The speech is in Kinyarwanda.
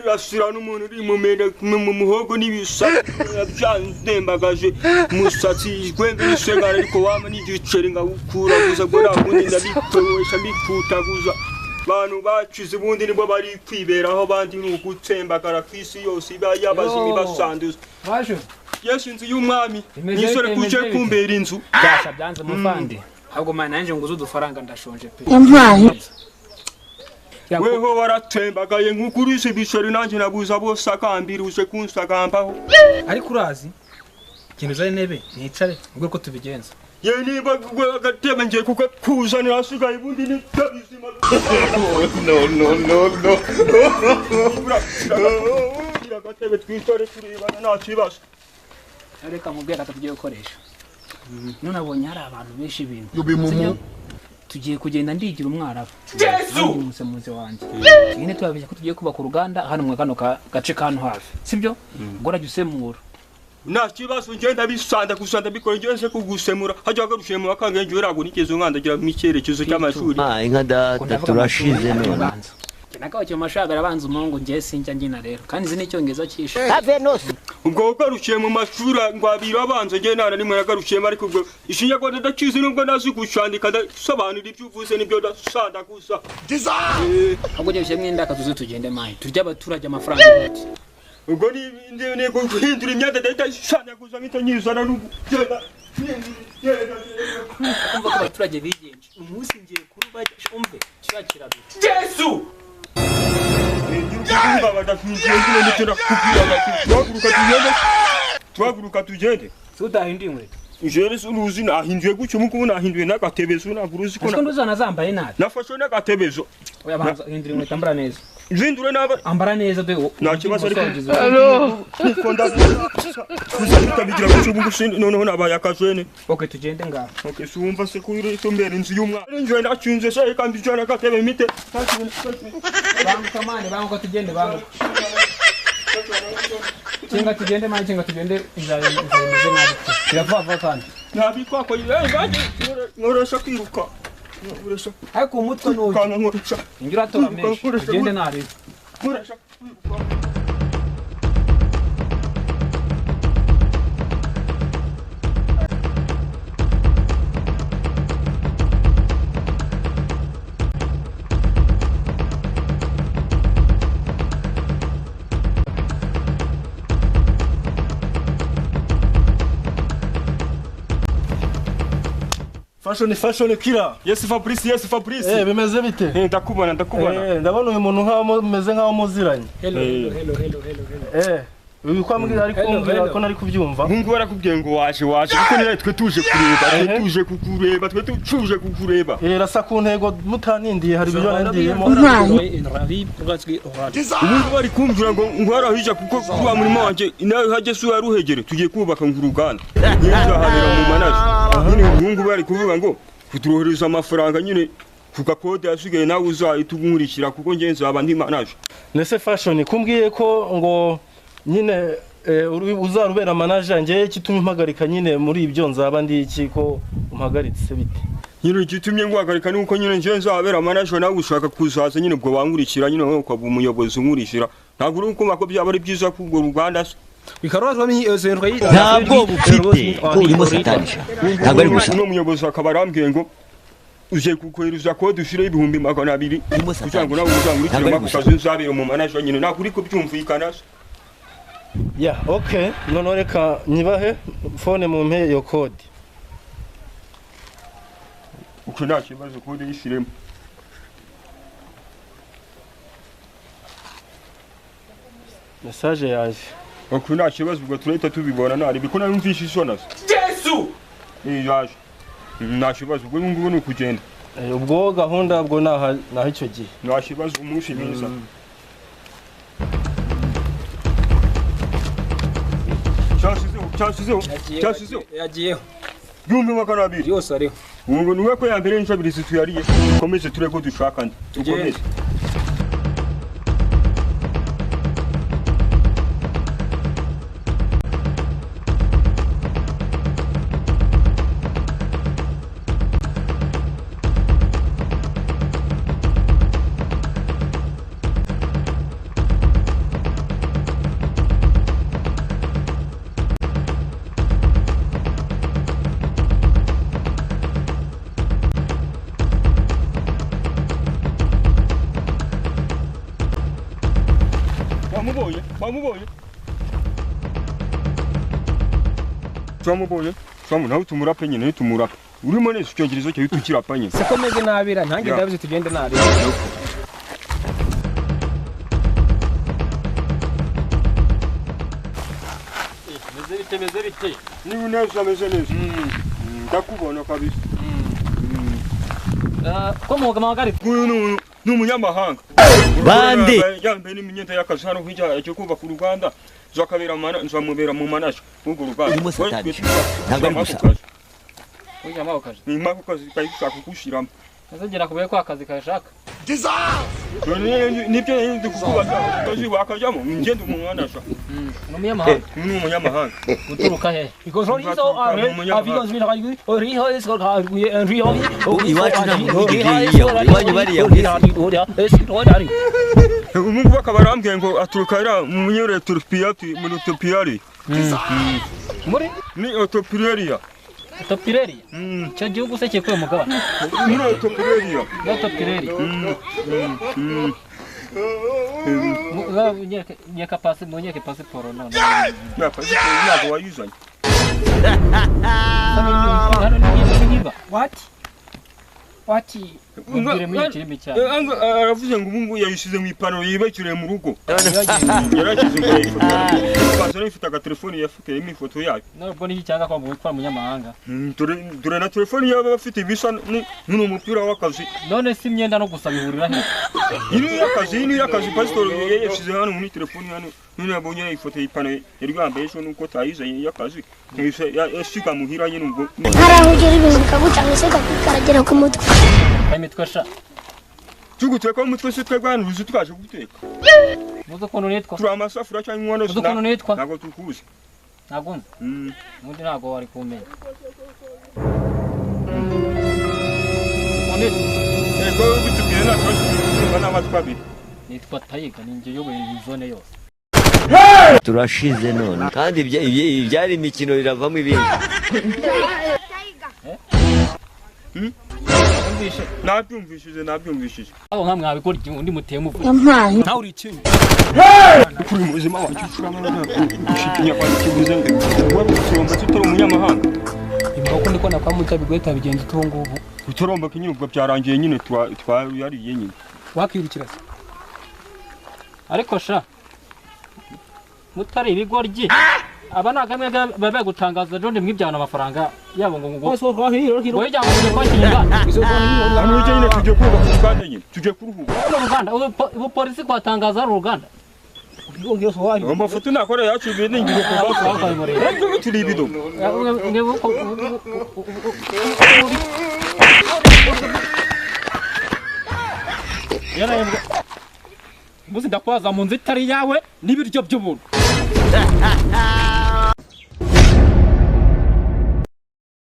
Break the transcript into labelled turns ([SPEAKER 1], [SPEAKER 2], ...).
[SPEAKER 1] Nirasira n'umuntu uri mu muhogo n'ibisa byandembagaje umusatsi igwembe n'isengana ariko wama n'igiceri ngawukura gusa ngo nabundi ndabipfusha mbipfutaguza. Bantu bacize ubundi nibwo bari kwiberaho abandi ni ugutsembagara ku isi yose iba yabazimi basanduza.
[SPEAKER 2] Waje
[SPEAKER 1] Yesu inzu y'umwami nisore kuje kumbera inzu.
[SPEAKER 2] Byasha byanze muvandi. Ahubwo mana nanje nguze udufaranga ndashonje pe.
[SPEAKER 1] Weho waratembagaye nkukurisha ibishori nanje nabuza bose akambira uje kunsagambaho.
[SPEAKER 2] Ariko urazi kintu zari nebe nicare ubwo ko tubigenza.
[SPEAKER 1] Ye niba agatebe ngiye kuko kuzanira asigaye ubundi ni bizima.
[SPEAKER 3] No no no no.
[SPEAKER 1] Agatebe twitore turebana nta kibazo.
[SPEAKER 2] Reka mubwira tugiye gukoresha. None abonye hari abantu benshi ibintu. Tugiye kugenda ndigira umwarabu.
[SPEAKER 1] Yesu!
[SPEAKER 2] Umusemuzi wanjye. Nyine twabije ko tugiye kubaka uruganda hano mu kano gace kano hafi. Sibyo? Ngo rajya usemura.
[SPEAKER 1] Nta kibazo ngenda bisanda gusanda bikora ngeze kugusemura. Hajya garushye mu bakange ngiye rago nigeze nkandagira mu cyerekezo cy'amashuri.
[SPEAKER 4] Ah, inka data turashize none.
[SPEAKER 2] Nakabaye mu mashuri arabanza umuhungu ngiye sinjya ngina rero. Kandi izi n'icyongereza cyishe.
[SPEAKER 1] Ubwo ugarukiye mu mashuri ngo abiri abanza ngiye nta na rimwe nagarukiye ariko ubwo ikinyarwanda ndakizi nubwo nazi gucandika ndasobanura ibyo uvuze nibyo ndasanda gusa.
[SPEAKER 2] Ahubwo ngiye ushyiremo indaka tuze tugende mayi turye abaturage amafaranga.
[SPEAKER 1] Ubwo ni guhindura imyenda ndahita nsandaguza mpita nyizana n'ugenda.
[SPEAKER 2] Kumva ko abaturage bigenje umunsi ngiye kuruba umve shakira.
[SPEAKER 1] Yesu! Tuhaguruka tugende.
[SPEAKER 2] Si utahinduye inkweto?
[SPEAKER 1] Njyewe uruzi nahinduye gutyo muko nahinduye n'agatebezo ntabwo uruzi ko
[SPEAKER 2] Ariko nduzana zambaye nabi.
[SPEAKER 1] Nafashwe n'agatebezo.
[SPEAKER 2] Oya banza hindura inkweto ambara neza.
[SPEAKER 1] Zindure naba
[SPEAKER 2] ambara neza de.
[SPEAKER 1] Nta kibazo ariko. Niko ndabitabigira gutyo ubu noneho nabaye akajene.
[SPEAKER 2] Okay tugende ngaho.
[SPEAKER 1] Okay sumva se kuri tumbera inzu y'umwana. Njyewe ndacyunze se kandi njye n'agatebe mite.
[SPEAKER 2] Banguka mane banguka tugende banguka. Kinga tugende mane kinga tugende inzara imeze nabi. Biravava kandi.
[SPEAKER 1] Nabikwako nkoresha kwiruka. Nkoresha.
[SPEAKER 2] Ariko umutwe n'uyu.
[SPEAKER 1] Nkoresha.
[SPEAKER 2] Ingira tora menshi. Tugende nabi.
[SPEAKER 1] Nkoresha kwiruka.
[SPEAKER 5] Fashion fashion kira.
[SPEAKER 1] Yes Fabrice, yes Fabrice.
[SPEAKER 5] Eh bimeze bite?
[SPEAKER 1] Eh ndakubona ndakubona.
[SPEAKER 5] Eh ndabona uyu muntu nkaho meze nkaho muziranye.
[SPEAKER 2] Hello hello hello hello hello.
[SPEAKER 5] Eh uyu kwambwira ari kumbwira ko nari kubyumva.
[SPEAKER 1] Nkungu barakubwiye ngo waje waje kuko nari twe tuje kureba, twe tuje kukureba, twe tuje kukureba.
[SPEAKER 5] Eh rasa ku ntego mutanindiye hari ibyo nandiyemo.
[SPEAKER 1] Ubu bari kumbwira ngo ngwarahija kuko kuba murimo wanje nawe hajye su yaruhegere tugiye kubaka nguruganda. Nyizahabera mu manaje. Nyine ubu bari kuvuga ngo kuturohereza amafaranga nyine kuka kode yasigaye nawe uzahita kuko ngenzi nzaba ndi manaje.
[SPEAKER 5] Nese fashion kumbwiye ko ngo nyine uzarubera manager ngiye kitumye impagarika nyine muri ibyo nzaba ndi iki ko umpagaritse bite?
[SPEAKER 1] Nyine gitumye ngwagarika nuko nyine ngiye nzabera manager nawe ushaka kuzaza nyine ubwo bankurikira nyine wowe ukaba umuyobozi unkurikira. Ntabwo uri kumva ko byaba ari byiza kubwo ruganda se.
[SPEAKER 4] Ntabwo bufite ko urimo satanisha. Ntabwo ari gusa.
[SPEAKER 1] Uno muyobozi akaba arambwiye ngo uje kukohereza kode ushire 200,000 kugira ngo nawe uzankurikire makukazi nzabera mu manager nyine ntabwo uri kubyumvikana se.
[SPEAKER 5] Ya, okay. None reka nyibahe phone mumpe iyo code.
[SPEAKER 1] Uko nta kibazo code yishiremo.
[SPEAKER 5] Message yaje.
[SPEAKER 1] Uko nta kibazo ubwo turahita tubibona nari biko narumvishe isona.
[SPEAKER 2] Yesu!
[SPEAKER 1] Eh yaje. Nta kibazo ubwo ngubu ni kugenda.
[SPEAKER 5] Ubwo gahunda ubwo naha naho icyo gihe.
[SPEAKER 1] Nta kibazo umunsi mwiza. Cyashizeho cyashizeho
[SPEAKER 2] yagiyeho
[SPEAKER 1] 200,000
[SPEAKER 2] yose ariho.
[SPEAKER 1] Ubu nuwe ko yambere inshabiri zituyariye komeze tureko dushaka ndi tukomeze. Turamubonye. Turamubonye. Nawe tumurape nyine tumurape. Urimo neza icyongereza cyawe tukirapa nyine.
[SPEAKER 6] Siko meze nabira ntange ndabizi tugende nabi.
[SPEAKER 2] Meze bite?
[SPEAKER 1] Ni neza meze neza. Ndakubona kabisa.
[SPEAKER 2] Ko muhoga mahagaritse.
[SPEAKER 1] Uyu ni umunyamahanga.
[SPEAKER 4] Bande.
[SPEAKER 1] Yambaye n'imyenda y'akazi hano hirya cyo kubaka uruganda. Nzakabera mana nzamubera mu manaje urwo ruganda.
[SPEAKER 4] Urimo satani. Ntabwo ari gusa.
[SPEAKER 2] Ujya mako kazi.
[SPEAKER 1] Ni mako kazi kayishaka kugushiramo.
[SPEAKER 2] Azagera kubaye kwa kazi kashaka.
[SPEAKER 1] Nibyo ndi kukubaza kazi wakajamo ngende mu manaje.
[SPEAKER 2] Ni umunyamahanga.
[SPEAKER 1] Ni umunyamahanga.
[SPEAKER 2] Uturuka he?
[SPEAKER 4] Iwacu nta muntu wigeze yiyahura. Iwanyu bariyahuye.
[SPEAKER 1] Umungu bakaba arambwiye ngo aturuka era mu Ethiopia muri Ethiopia.
[SPEAKER 2] Muri
[SPEAKER 1] ni Ethiopia.
[SPEAKER 2] Ethiopia. Cyo gihugu se kikuye mugabane.
[SPEAKER 1] Muri Ethiopia.
[SPEAKER 2] Ethiopia. Nyeka pasi munyeke pasiporo none.
[SPEAKER 1] Ya pasiporo ntabwo wayizanye.
[SPEAKER 6] What? What?
[SPEAKER 2] Mubwire muri kirimi cyane.
[SPEAKER 1] Aravuze ngo ubu yayishize mu ipantaro yibakiriye mu rugo. Yarakize ngo yayifata. Ifite agatelefoni yafitemo ifoto yayo.
[SPEAKER 2] Nubwo niki cyangwa kwa witwa umunyamahanga.
[SPEAKER 1] Dore na telefoni yaba bafite ibisa n'uno mupira w'akazi.
[SPEAKER 2] None si imyenda no gusa bihurira he?
[SPEAKER 1] Ino y'akazi pastor yayishize hano muri telefoni hano. None yabonye ifoto y'ipantaro yari yambaye ejo nuko tayizanye y'akazi. Yasiga muhira nyine ubwo.
[SPEAKER 7] Haraho ugera ibintu bikagucanga se ukakwikaragira ku mutwe.
[SPEAKER 2] Imitwe sha.
[SPEAKER 1] Tuguteka umutwe se twebwe hano uzi twaje guteka.
[SPEAKER 2] Muzi ukuntu nitwa?
[SPEAKER 1] Turi amasafuriya cyangwa inkono.
[SPEAKER 2] Uzi ukuntu nitwa?
[SPEAKER 1] Ntabwo tukuzi.
[SPEAKER 2] Ntabwo nzi. Ubundi ntabwo wari kumenya.
[SPEAKER 1] Ego bitubwiye nta kibazo tukumva n'amatwi abiri.
[SPEAKER 2] Nitwa Tayiga ni njye uyoboye iyi zone yose.
[SPEAKER 4] Turashize none. Kandi ibyari imikino biravamo ibindi.
[SPEAKER 1] Nabyumvishije.
[SPEAKER 2] Abo nka mwabikora undi muteye muvuye.
[SPEAKER 6] Nawe uri ikintu.
[SPEAKER 1] Kuri muzima wanjye ucuramana ikinyarwanda kivuze ngo wowe uturomba tutari umunyamahanga.
[SPEAKER 6] Imbako ndiko nakwa mutabigweta bigenza utu ngubu.
[SPEAKER 1] Uturomba kinyine ubwo byarangiye nyine twayariye nyine.
[SPEAKER 6] Wakirukira se.
[SPEAKER 2] Ariko sha mutari ibigoryi. Aba nagamwe babe gutangaza John mwibyana amafaranga yabo ngo ngo ngo ngo kwashinga.
[SPEAKER 1] Hano nyine tujye kubaka uruganda nyine tujye kuruhuka.
[SPEAKER 2] Uruganda ubu polisi kwatangaza uruganda.
[SPEAKER 1] Amafoto nakora yacu ibindi ngiye kubafa. Ntabwo turi ibido.
[SPEAKER 2] Muzi ndakwaza mu nzu itari yawe n'ibiryo by'ubuntu.